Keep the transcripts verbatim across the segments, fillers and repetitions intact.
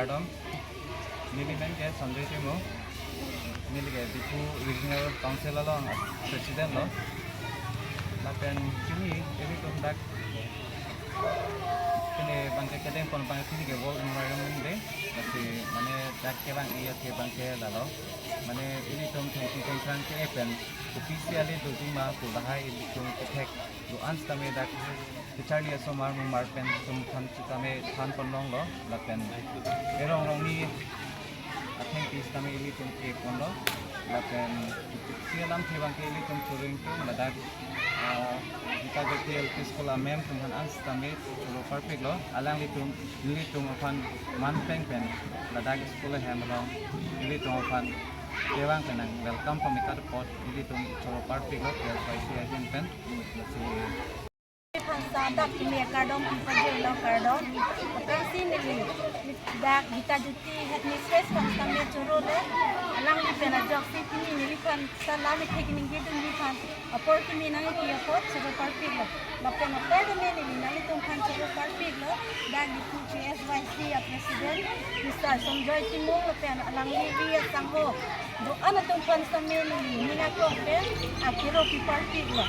Kardom, neli men ke Sanjoy Timung, neli ke Diphu Regional Council along President lo. Lapen pini ilitum dak pini abangke kedeng pon abangke pini ke World Environment Day. Lasi mane dak kevang-i athe abangke lalo. Mane ilitum thengpi thengphrang ke-e pen officially dojima pu lahai ilitum kethek do-an sitame dak kacharli asomar mumar pen tum aphan sitame than ponlonglo, lapen erong rongni athengpi sitame ilitum ke-e ponlo, lapen si alamthe abangke ilitum choro ingtung ladak, ah, Gita Jyoti L P School a-ma'am atum aphan an sitame choro parpiklo, alanglitum nelitum aphan man peng pen ladak school ahem along nelitum aphan kevang pen nang welcome pamikar apot nelitum choro parpiklo K S Y C ahin pen. Lasi Phansa dak kimi kardom pipajirlo, kardom. Aphrangsi neli dak Gita Jyoti Headmistress aphan sitame chorolo. Alangli pen ajoksi pini neliphan salam ithek ningje dun neliphan apor kimi nangkipi apot choro parpiklo. Lapen apar tame neli nanglitum aphan choro parpiklo, dak Diphu K S Y C a-President Mister Sanjoy Timung lapen alangli ri asangho do-an atum aphan sitame neli ning aklong pen akero pi parpiklo.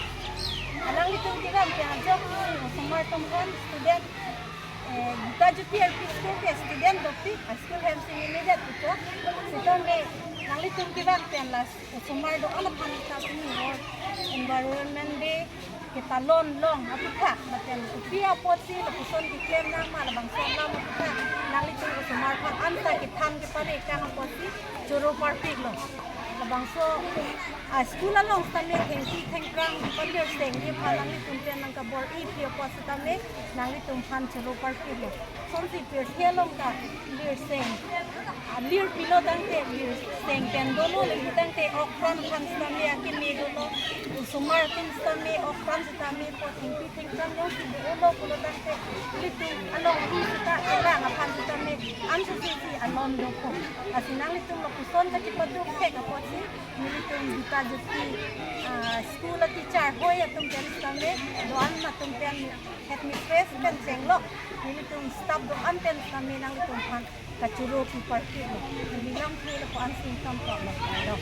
Alanglitum kevang pen ajok osomar atum aphan student, eh, Gita Jyoti L P School ke student dopik, a-school hem si limited puchot. Sitame nanglitum kevang pen la osomar do-an aphan ta pini World Environment Day ketalon long aphuthak, lapen kopi apotsi lapuson keklem nangma labangso alam aphuthak nanglitum osomar aphan anta kethan kepare kang apotsi choro parpiklo. Labangso a-school along sitame thengpi thengphrang palir sengji aphan nanglitum pen nangkabor-i pi apot sitame nanglitum aphan choro parpiklo. Sonsi pirthe along ta lir seng, ah, lir pilo tangte lir seng pen dolo, lir tangte ok apran aphan sitame akeme dolo, osomar atum sitame ok apran sitame po thengpi thengphrang jongsi dolo pulo tangte ilitum alongri sita kelang aphan sitame ansose si anon dopo. Lasi nanglitum lapuson kachipaduk thek apotsi nelitum Gita Jyoti, ah, school a-teacher hoi atum pen sitame do-an atum pen headmistress pen chenglok nelitum staff do-an pen sitame nanglitum aphan kachoro pi parpiklo. Neli lamthe lapu-an si ington toklo, kardom.